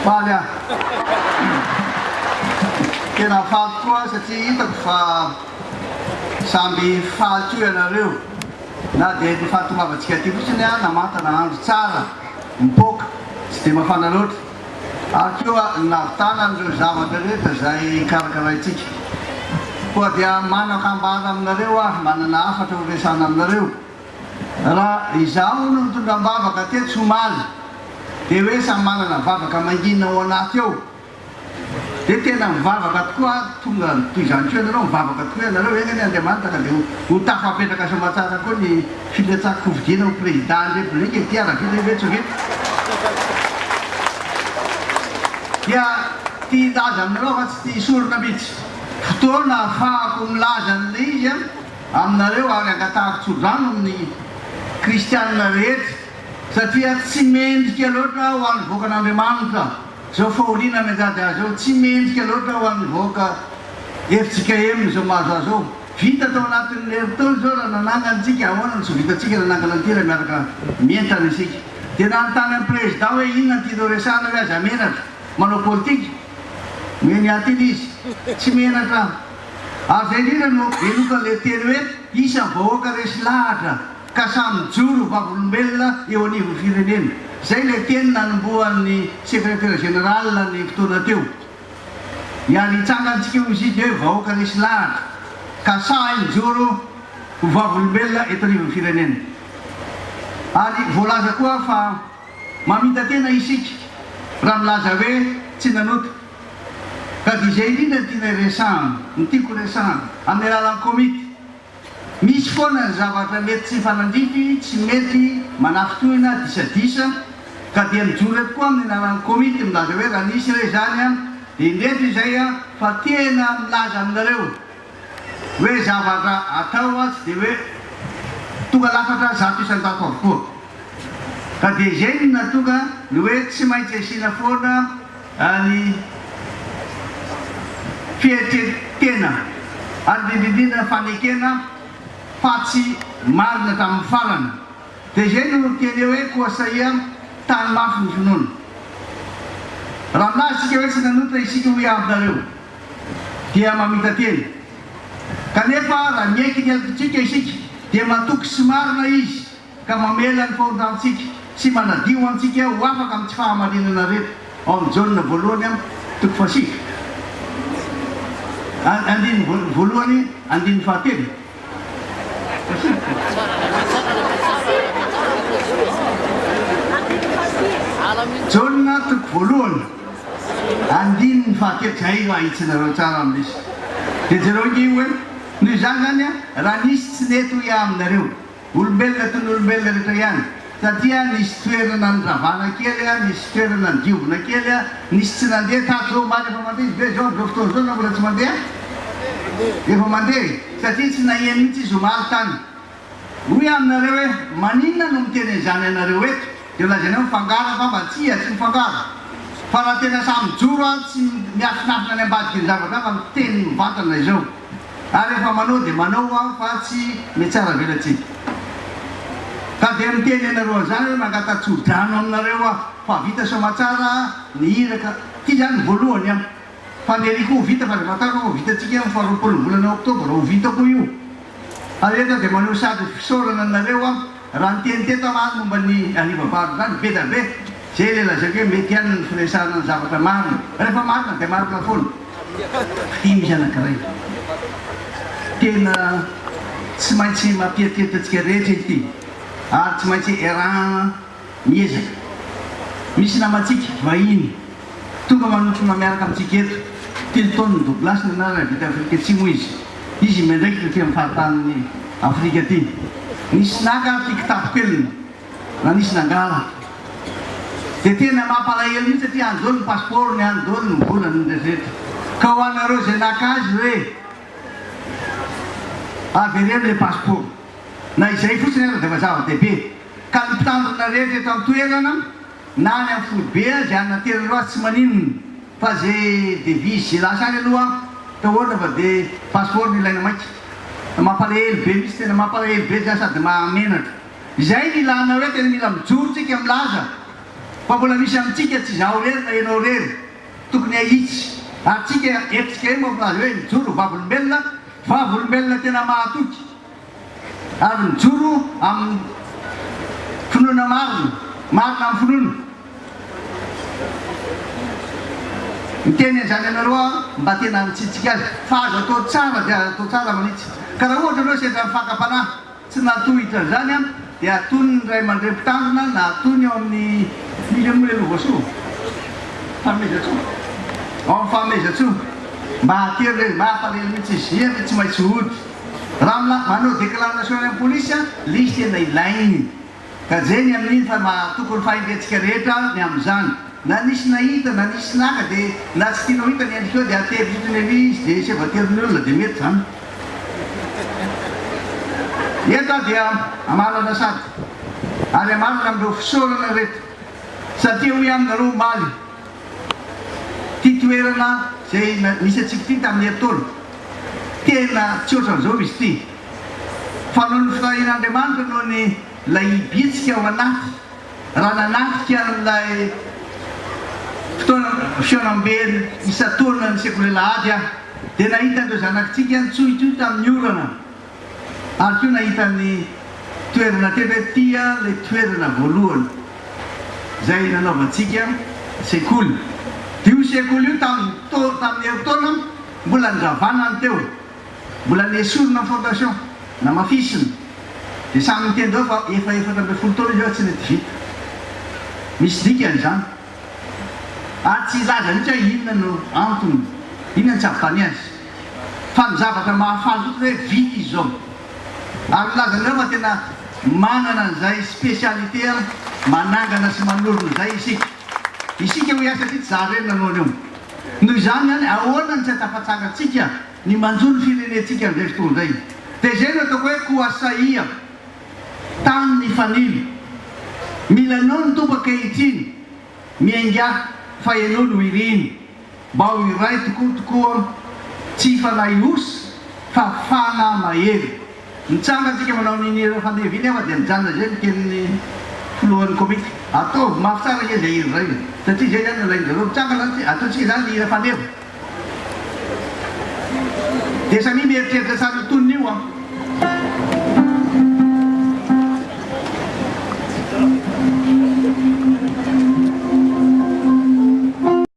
Faly aho. Tena faly tokoa aho satria hitako fa samby faly koa ianareo na dia ny fahatongavantsika aty fotsiny namantana andro tsara, mipoaka, tsy dia mafana loatra ary koa ny nahavitana an'ireo zavatra rehetra izay karakaraintsika. Koa dia manan-kambara aminareo aho, manana hafatra ho resahana aminareo. Raha izaho no nitondra am-bavaka tetsy omaly dia hoe samy manana vavaka mangina ao anaty ao. Dia tena mivavaka tokoa aho, tonga toy izany koa ianareo, mivavaka tokoa ianareo, enga anie Andriamanitra ka dia ho tafapetraka soamatsara koa ny filatsahan-kofidiana ho Prezida ny Repoblika ity ary vita io ve tsy ho vita? Dia te hilaza aminareo aho fa tsy te hisorona mihitsy. Fotoana ahafahako milaza an'ilay izy an! Aminareo ary angatahako tsodrano amin'ny kristianina rehetra satria tsy mendrika loatra ho an'ny vahoakan'Andriamanitra izao fahoriana mianjady azy izao, tsy mendrika loatra ho an'ny vahoaka fjkm izao mahazo azy izao. Vita tao anatin'ny herintaona izao raha nanangana isika, ahoana no tsy ho vitantsika nanangana an'ity raha miaraka mientana isika. Dia nanontany an'i Président hoe inona no tianao resahana hoe aza menatra manao politika. Nomeny ahy teny izy, tsy menatra aho. Ary izay indrindra no helokan'ilay teny hoe isan'ny vahoaka resy lahatra ka samy mijoro ho vavolombelona eo anivon'ny firenena. Izay ilay teny nanombohan'ny Secrétaire Général ny fotoana teo. Hiary hitsangantsika hoy izy dia hoe vahoaka resy lahatra ka sahy mijoro ho vavolombelona eto anivon'ny firenena. Ary voalaza koa fa mamita-tena isika raha milaza hoe tsy nanota. Ka dia izay indrindra no tianay resahana, no tiako resahana, amin'ny alalan'ny komity. Misy foana ny zavatra mety tsy mifanandrify, tsy mety, manafintohina, disadisa, ka dia mijoro eto koa amin'ny anaran'ny komity milaza hoe raha nisy re izany an, dia indreto izay an, fa tena milaza aminareo hoe zavatra atao an tsy dia hoe tonga lafatra 100% avokoa. Ka dia izay no nahatonga ny hoe tsy maintsy asiana foana ny fieritreretena ary indrindra indrindra fanekena fa tsy marina hatramin'ny farany. Dia izay no teny eo hoe koa sahia tany mafy ny finoana. Raha milaza isika hoe tsy nanota isika hoy aho aminareo dia mamita-tena. Kanefa raha miaiky ny helokintsika isika dia matoky sy marina Izy ka mamela ny fahotantsika sy manadio antsika ho afaka amin'ny tsy fahamarinana rehetra, ao amin'ny Jaona voalohany toko fahasivy, andininy voalohany andininy fahatelo. Jaona toko voalohany andininy fahatelo, zay no ahitsinareo tsara amin'izy. Dia jereo ange io hoe, noho izany izany raha nisy tsy nety hoy aho aminareo, Olombelona toy ny olombelona rehetra ihany, satria nisy toerana niravana kely, nisy toerana nidiovina kely, nisy tsy nandeha tato zao omaly efa mandeha izy ve zao amin'izao fotoana izao na mbola tsy mandeha? Efa mandeha e! Satria tsy naheno mihitsy izy omaly tany. Hoy aho aminareo hoe maninona no miteny an'izany ianareo eto? Dia lazainao mifangaro angamba? Tsia, tsy mifangaro. Fa raha tena samy mijoro aho tsy miafinafina any ambadiky ny zavatra fa miteny mivantana izao. Ary rehefa manao dia manao aho fa tsy mitsara velatsihy. Ka dia miteny anareo an'izany hoe mangata-tso-drano aminareo aho fa vita soamatsara ny iraka. Ity izany ny voalohany an! Fa ny ery koa ho vita fa aza matahotra fa ho vitantsika amin'ny faha 20 ny volana oktobra, ho vita koa io. Ary eto aho dia maneho sady fisaorana anareo aho raha niteny teto aho ary momba ny hariva valo izany, be dia be. Izay ilay lazaiko hoe mety ihany ny firesahana ny zavatra marina. Rehefa marina dia marina foana. Ity misy anankiray tena tsy maintsy mampieritreritra antsika rehetra ity ary tsy maintsy iarahana miezaka. Misy namantsika vahiny tonga manotrona miaraka amintsika eto, Tilton Douglas ny anarany, avy eto Afrika Atsimo izy. Izy miandraikitra aty amin'ny faritanin'i Afrika aty. Nisy naka ary ity kitapo keliny. Na nisy nangalatra. Dia tena mampalahelo mihitsy aty any daholo ny passeport ny any daholo ny volany ny rehetra. Ka ho anareo izay naka azy hoe avereno le passeport. Na izay fotsiny aza dia efa zava-dehibe. Ka ny mpitandrina rehetra eto an-toerana na any amin'ny foibe izay anateranareo azy tsy maninona fa ze devise ze lasa any aloha tahoana fa dia passeport no ilaina maika. Mampalahelo be mihitsy tena mampalahelo be zany sady mahamenatra. Izay ny ilana hoe tena mila mijoro tsika milaza. Fa mbola misy amintsika, tsy izaho irery na ianao irery, tokony hahitsy. Ary tsika hevitsika io moa milaza hoe mijoro ho vavolombelona, vavolombelona tena mahatoky, ary mijoro amin'ny finoana marina, marina amin'ny finoana. Miteny an'izany anareo aho mba tena hanitsitsika azy, fa azo atao tsara dia azo atao tsara manitsy. Ka raha ohatra ianao sendra ny fakam-panahy tsy nahatohitra an'izany an, dia atony ny ray aman-dreny mpitandrina na atony ao amin'ny, iza moa ilay Lovasoa? Fanomezantsoa. Ao amin'ny Fanomezantsoa. Mba atero ilay izy, mba hampalahelo mihitsy izy, iza tsy maintsy hody. Raha manao déclaration any amin'ny polisy an, ilay izy tena ilainy. Ka zay ny amin'iny fa mahatoky ny fahendrentsika rehetra ny amin'izany. Na nisy nahita na nisy naka dia na tsy tianao hita ny endrikao dia atery fotsiny ery izy dia efa voaterin'ny olona dia mety zany. Eto aho dia hamarana sady ary hamarana amin'ireo fisaorana ireto satria hoy aminareo omaly ity toerana izay nisy antsika ity tamin'ny herintaona tena tsy ohatran'izao izy ity. Fa noho ny fitahian'Andriamanitra noho ny ilay hibitsika ao anaty raha nanatrika an'ilay fotoana fihaonambe isan-taona ny sekoly alahady aho dia nahita an'ireo zanakitsika nitsohitsohy tamin'ny orana ary koa nahita ny toerana tena hoe tia ilay toerana voalohany izay nanaovantsika sekoly. Dia io sekoly io tamin'ny tamin'ny herintaona mbola nindravana ny teo. Mbola nesorina ny fondation, namafisina, dia samy niteny daholo fa efa 14 taona izy io ary tsy nety vita. Misy dikany izany. Ary tsy hilaza mihitsy aho inona no antony, inona no tsy ahavitany azy. Fa ny zavatra mahafaly fotsiny hoe vita izy izao. Ary milaza anareo fa tena manana an'izay spécialité manangana sy manorina izay isika. Isika hoy aho satria tsy izaho irery nanao an'io. Noho izany ihany, ahoana no tsy hatafatsangantsika ny manjo ny firenentsika amin'izay fotoana izay? Dia izay no ataoko hoe koa sahia tany ny fanilo. Mila anao ny Tompo ankehitriny, miaingà fa ianao no iriny. Mba ho iray tokoa tokoa, tsy fanahy osa fa fanahy mahery. Mitsangana tsika manao an'iny hira faneva iny aho fa dia mijanona izay ny tenin'ny filohan'ny komity. Ataovy mafy tsara ange izay hira izay e! Satria izay izany no ilain-dry zareo. Mitsangana izany tsika, ataontsika izany ny hira faneva. Dia samia mieritreritra tsara io tonony io an!